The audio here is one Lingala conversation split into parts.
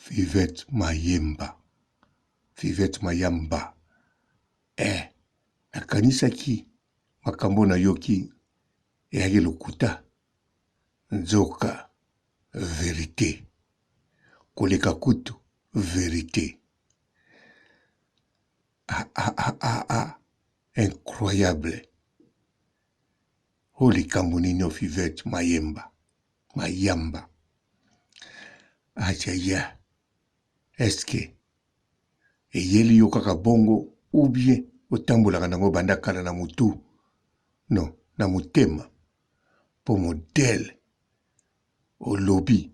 Fivette Mayemba Fivette Mayamba eh nakanisaki makambo nayoki eyaki lokuta nzoka verite koleka kutu verite ah, ah, ah, ah, ah. Incroyable oyo likambo nini oyo Fivette Mayemba Mayamba ayaya est-ce que eyeli yo kaka bongo ou bien otambolaka nango banda kala na mutu non na motema po modèle olobi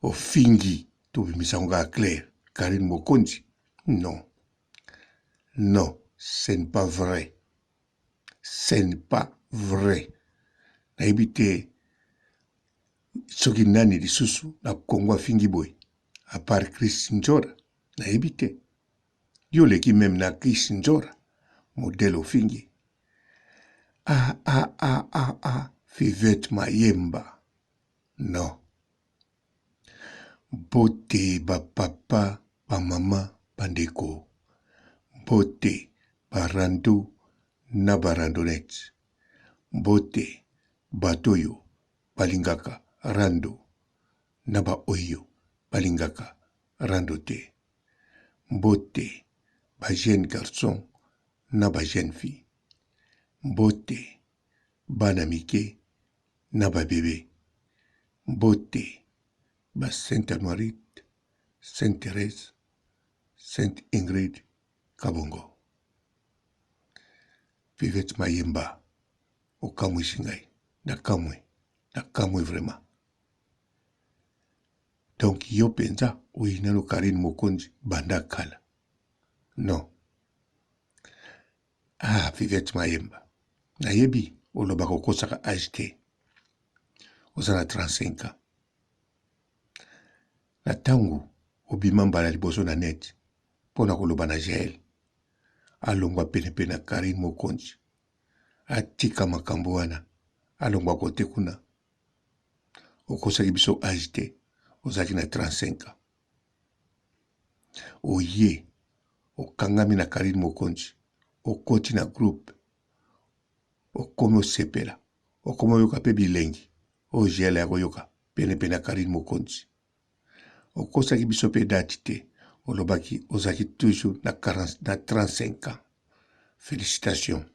ofingi tobimisa yango kaka clair Carine Mokonzi non non ce n'est pas vrai ce n'est pas vrai nayebi te soki nani lisusu na Congo afingi boye à part Chris Ndjora nayebi te yo oleki meme na Chris Ndjora modèle ofingi ah ah ah ah ah Fivette Mayemba non Mbote ba papa, ba mama, ba ndeko. Mbote ba rando na ba randonnettes. Mbote bato oyo balingaka rando na ba oyo balingaka rando te. Mbote ba jeunes garçons na ba jeunes filles. Mbote bana mike na ba bebe. Mbote ba Sainte Anuarite, Sainte Therèse, Sainte Ingrid Kabongo. Fivette Mayemba okamwisi ngai, nakamwe, nakamwe vraiment. Donc yo penza oyina no Carine Mokonzi banda kala. Non. Ah Fivette Mayemba, nayebi olobaka okosaka age te. Oza na 35 ans. Na tango obima mbala liboso na net mpo na koloba na Jael alongwa penepene na Carine Mokonzi, atika makambo wana, alongwa kote kuna. Okosaki biso age te, ozalaki na 35 ans. Oye okangami na Carine Mokonzi, okoti na groupe, okomi osepela, okomi oyoka pe bilengi oyo Jael aya koyoka pene pene ya Carine Mokonzi. Okosaki biso pe date te, olobaki ozalaki toujours na 40, na 35 ans. Felicitations.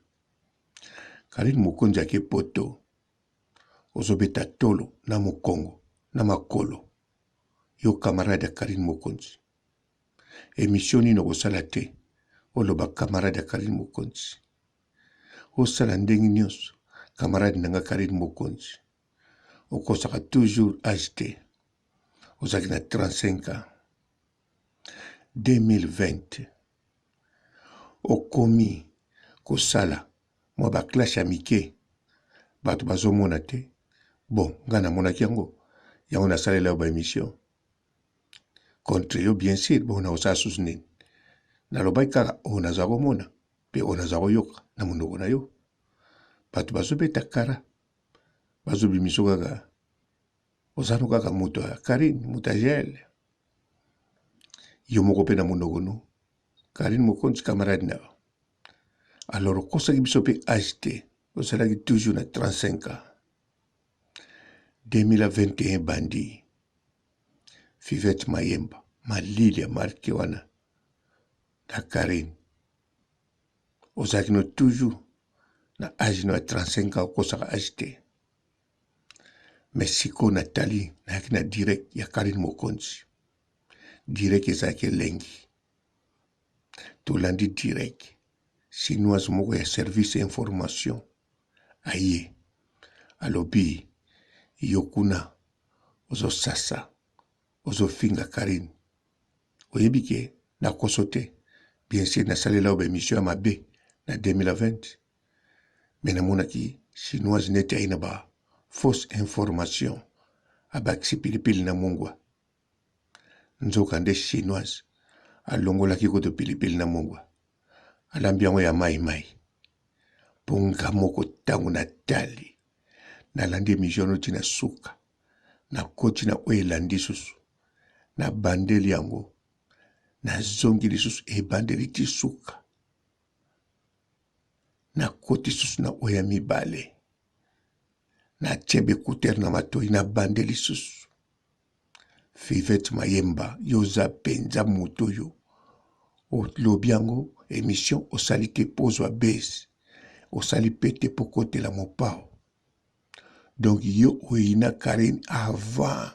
Carine Mokonzi ake poto, ozobeta tolo na mokongo na makolo. Yo camarade ya Carine Mokonzi. Emission nini okosala te oloba camarade ya Carine Mokonzi. Osala ndenge nionso camarade na nga Carine Mokonzi. Okosaka toujours age te. Ozalaki na 35 ans. 2020 okomi kosala mwa ba clash ya mike bato bazomona te bon nga namonaki yango yango nasalela yo ba emission contre yo bien sur bon nakosala susu nini nalobaki kaka oyo naza komona mpe oyo naza koyoka na monoko na yo bato bazobeta kara bazobimiso kaka oza no kaka moto ya Karine moto ya Jael yo moko mpe na monoko no Karine mokonzi camarade na yo alors okosaki biso mpe age te ozalaki toujours na 35 ans 2021 bandi Fivette Mayemba malili ya marke wana na Karine ozalaki no toujours na age no ya 35 ans okosaka age te mais sikoyo natali nayaki na direct ya Karine Mokonzi direct ezalaki elengi tolandi direct chinoise moko ya service information aye alobi yo kuna ozosasa ozofinga Karine oyebi ke nakoso te bien sur nasalela yo ba emission ya mabe na 2020 mais namonaki chinoise neti aye na ba fausse information abakisi pilipili na mungwa nzoka nde chinoise alongolaki kutu pilipili na mungwa alambi yango ya mai mai mpo nga moko ntango natali nalandi emission no ti na suka nakoti na oyo elandi susu. Nabandeli yango, nazongi lisusu ebandeli ti suka. Nakoti susu na oyo ya mibale, natie ba ecouteur na matoyi, nabandi lisusu. Fivette Mayemba, yo oza penza moto oyo olobi yango emission osali te po ozwa buzz, osali pe te po okotela mopao. Donc yo oyina Carine avant.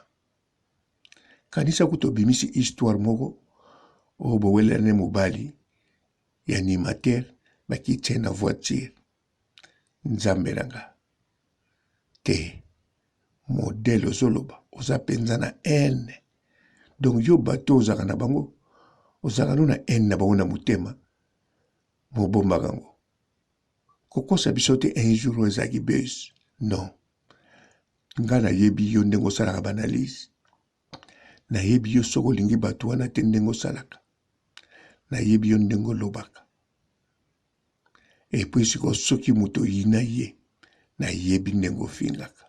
Kanisa kutu obimisi histoire moko oyo bowelela ne mobali ya animateur bakiti ye na voiture. Nzambe na nga te modèle ozoloba oza penza na haine donc yo bato ozalaka na bango ozalaka no na haine na bango na motema mobombaka yango kokosa biso te un jour oyo ezalaki buzz non nga nayebi yo ndenge osalaka ba analyse nayebi yo soki olingi bato wana te ndenge osalaka nayebi yo ndenge olobaka epuis sikoyo soki moto oyina ye nayebi ndenge ofingaka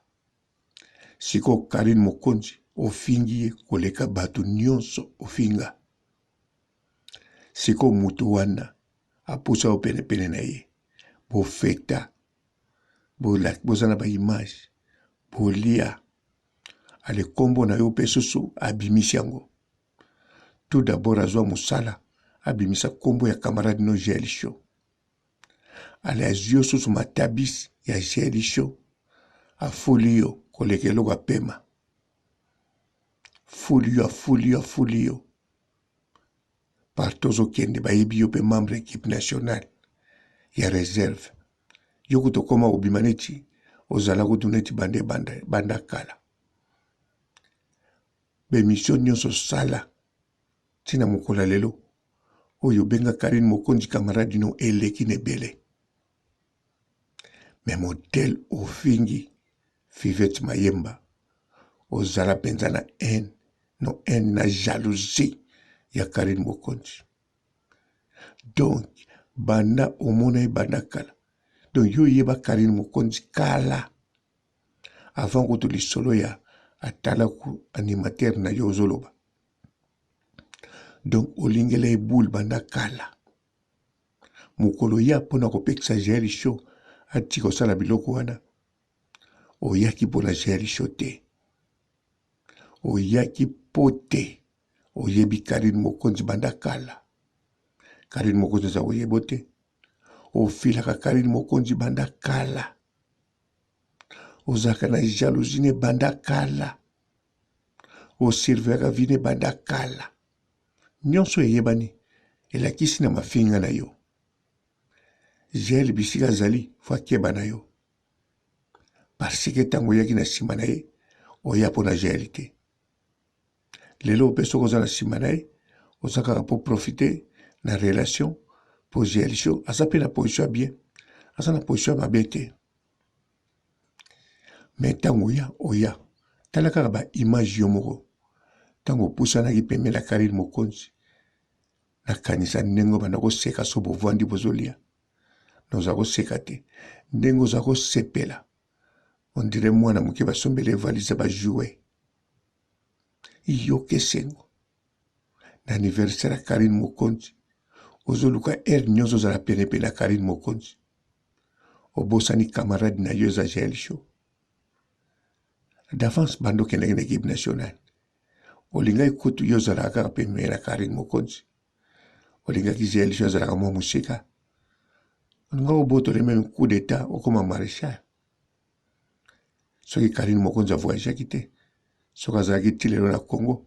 sikoyo Carine Mokonzi ofingi ye koleka bato nyonso ofinga sikoyo moto wana apusa yo penepene na ye bofeta boza na ba image bolia ale kombo na yo pe susu abimisi yango tout d'abord azwa mosala abimisa kombo ya camarade no Jael Show ale azwi yo susu matabisi ya Jael Show afuli yo koleka eloko ya pema fuli yo afuli yo afuli yo partout ozokende bayebi yo mpe membre ya equipe nationale ya reserve yo kutu okoma kobima neti ozala kutu neti banda ebanda banda kala bemission nyonso osala ntina mokolo ya lelo oyo obenga Karine Mokonzi camarade no eleki na ebele me modele ofingi Fivette Mayemba ozala mpenza na haine no haine na jalousie ya Karine Mokonzi donc banda omona ye banda kala donc yo oyeba Karine Mokonzi kala avant kutu lisolo ya atalaku animateur na yo ozoloba donc olingela ye boule banda kala mokolo ya mpona kopekisa Jael Show atika kosala biloko wana oyaki mpona Jael Show te oyaki mpo te oyebi Karine Mokonzi banda kala Karine Mokonzi aza koyebo te ofilaka Karine Mokonzi banda kala ozalaka na jalousie ne banda kala osurveillaka vie ne banda kala nyonso eyebani elakisi na mafinga na yo Jael bisika azali fo akeba na yo parce que ntango oyaki na nsima na ye oya mpo na Jael te lelo mpe soki oza na nsima na ye oza kaka mpo profite na relation mpo Jael show aza mpe na position ya bien aza na position ya mabe te me ntango oya oya tala kaka ba image yo moko ntango opusanaki pembeni na Karine Mokonzi nakanisa ndenge obanda koseka so bovandi bozolia na oza koseka te ndenge oza kosepela ondire mwana moke basombeli valise ba jouet yoka esengo na anniversaire ya Karine Mokonzi ozoluka heure nyonso ozala penepene ya Karine Mokonzi obosani camarade na yo eza Jael Show d'avance banda okendaki na equipe nationale olingaki kutu yo ozalaka kaka pembeni na Karine Mokonzi olingaki Jael Show azalaka mwa mosika olingaki obotole meme coup d'etat okoma maréchal soki Karine Mokonzi avoyageaki te soki azalaki ti lelo na Congo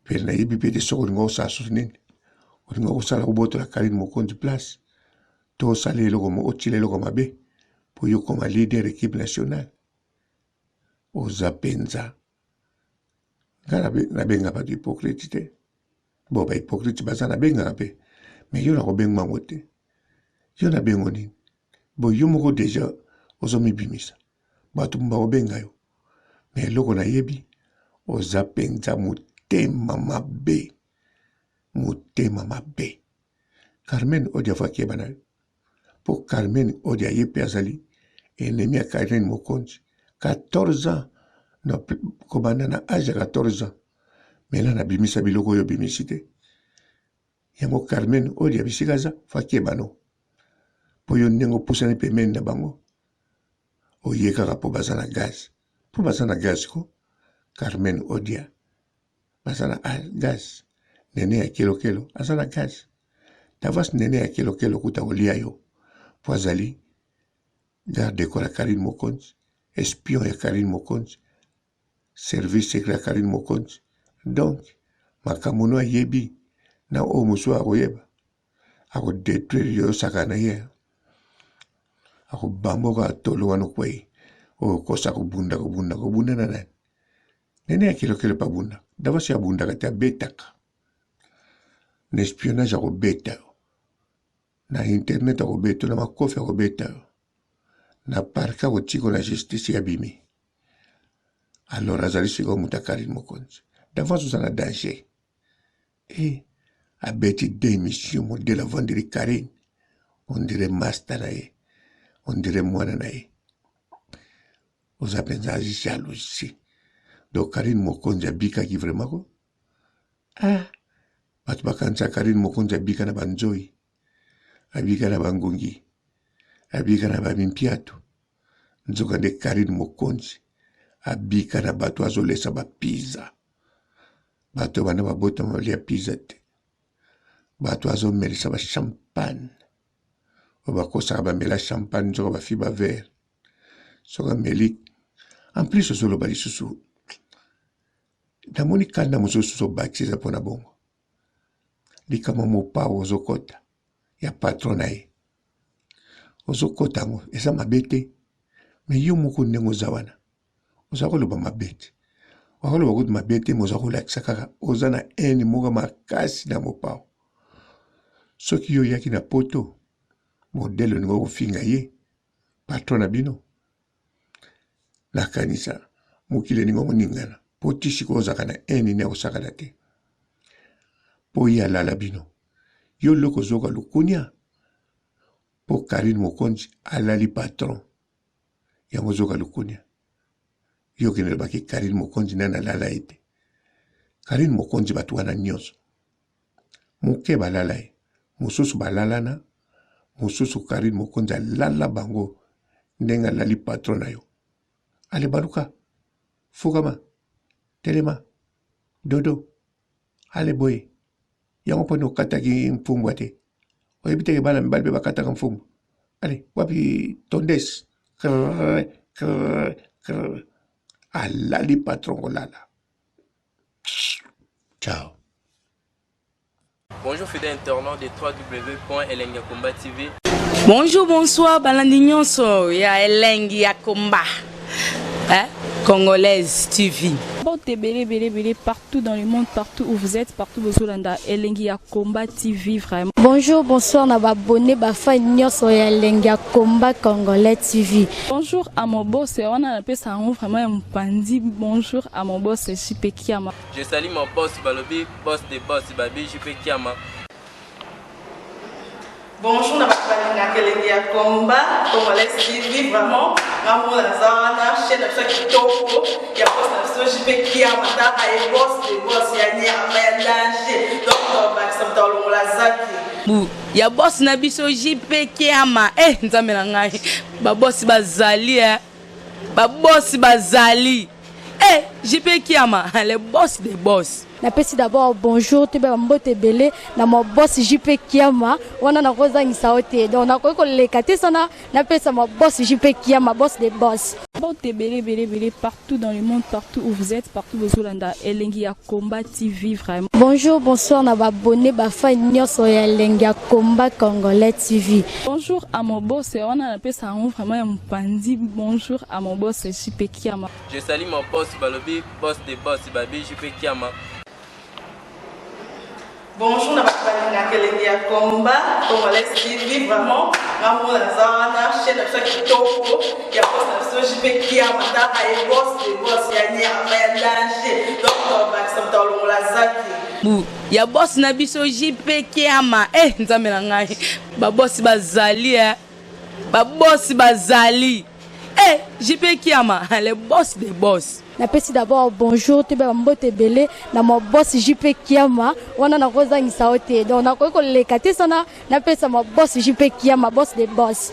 mpe nayebi mpe te soki olinga kosala susu nini olinga kosala kobotola Karine Mokonzi place to osala eloko otila eloko mabe mpo yo okoma leader equipe nationale oza mpenza nga nabenga bato hypocrite te bon ba hypocrite baza nabengaka mpe mais yo nakobenga bango te yo nabengo nini bo yo moko deja ozomibimisa bato bakobenga yo mais eloko nayebi oza mpenza motema mabe motema mabe Carmen Odia fo akeba na yo mpo Carmen Odia ye mpe azali ennemi ya Carine Mokonzi 14 ans na kobanda na age ya 14 ans. Mais nani abimisa biloko oyo obimisi te? Yango Carmen oyo ya bisika aza fo akeba no. Po yo ndenge opusani pembeni na bango oye kaka po baza na gaz. Po baza na gaz ko Carmen Odia baza na gaz. Nene ya kelokelo aza na gaz. Davas nene ya kelokelo kuta kolia yo po azali garde corps ya Carine Mokonzi, espion ya Carine Mokonzi, service secret ya Carine Mokonzi. Donc makambo no ayebi na oyo mosusu akoyeba ako detruire yo osaka na ye akobamba kaka tolo wana okwei oyo okosa kobunda kobunda kobunda na nani nene ya kelokelo mpe abunda davasi abundaka te abetaka na espionnage akobeta yo na internet akobeta yo na makofi akobeta yo na parke akotika na justice ya bimi alors azali sikoyo moto ya karine mokonzi d'avance oza na danger e abeti de émission modele avandeli karine ondire masta na ye ondire mwana na ye oza mpenza jalousie donc karine mokonzi abikaki vraiment ko ah bato bakanisa karine mokonzi abika na banzoi abika na bangungi abika na bamimpiatu nzokande karine mokonzi abika na bato azolesa bapiza bato banda babotama balia piza te bato azomelisa ba champagne oyo bakosaka bamela champagne nzoka bafi ba verre soki ameli en plus ozoloba lisusu namoni kanda mosusu obakisi eza mpona bongo likambo mopao ozokota ya patron na ye ozokota yango eza mabe te me yo moko ndenge oza wana oza koloba mabe te wakoloba kutu mabe te me oza kolakisa kaka oza na haine moko makasi na mopao soki yo oyaki na poto modele olingi kofinga ye patron na bino nakanisa mokili elingi koningana mpo ti sikoyo ozalaka na haine nini akosakana te mpo ye alala bino yo loko ozoka lukunia mpo Karine Mokonzi alali patron yango ozoka lukunia yo okende lobaki Karine Mokonzi nani alala ye te Karine Mokonzi bato wana nyonso moke balala ye mosusu balalana mosusu Karine Mokonzi alala bango ndenge alali patron na yo ale baluka fukama telema dodo ale boye yango mponi okataki mfumbwa te oyebi teke bana mibali mpe bakataka mfumbwa ale wapi tondes krrr, krrr, krrr. alali patron kolala ciao Bonjour fidèles internautes de www.elengiyakomba TV. Bonjour, bonsoir, balandi nyonso ya elengi ya komba. Hein? Congolaise TV. Mbote ebele ebele ebele partout dans le monde, partout où vous êtes, partout bozolanda elengi ya combat TV vraiment. Bonjour, bonsoir na ba abonné ba fan nyonso ya elengi ya combat congolais TV. Bonjour à mon boss, wana napesa yango vraiment ya mopanzi. Bonjour à mon boss JP Kiama. Je salue mon boss balobi boss de boss babi JP Kiama. Bonjour na bato balingaka elengi ya combat congolais TV vraiment nga moko naza wana chaîne na biso ya kitoko ya boss na biso JP Kiama tala ye boss de boss ya nyama ya danger donc tobakisa moto alongola zaki bu ya boss na biso JP Kiama eh nzambe na ngai ba boss bazali eh ba boss bazali eh JP Kiama le boss des boss Napesi d'abord bonjour toyeba ba mbote ebele na ma boss JP Kiama wana nakozangisa yo te donc nakoki koleka te sana napesa ma boss JP Kiama boss de boss. Mbote ebele ebele ebele partout dans le monde partout où vous êtes partout bozolanda elengi ya combat TV vraiment. Bonjour bonsoir na ba abonné ba fan nyonso ya elengi ya combat congolais TV. Bonjour à mon boss wana napesa yango vraiment ya mopanzi bonjour à mon boss JP Kiama. Je salue mon boss balobi boss de boss babi JP Kiama. Bonjour na bato balingaka elengi ya combat congolais TV vraiment nga moko naza wana chaîne na biso ya kitoko ya boss na biso JP Kiama tala ye boss de boss ya nyama ya danger donc tobakisa moto alongola zaki bu ya boss na biso JP Kiama eh nzambe na ngai ba boss bazali eh ba boss bazali. Eh, JP Kiama, le boss des boss. Napesi d'abord bonjour, toyeba bambote ebele na ma boss JP Kiama. Wana nakozangisa yo te, donc nakoki koleka te sana napesa ma boss JP Kiama, boss de boss.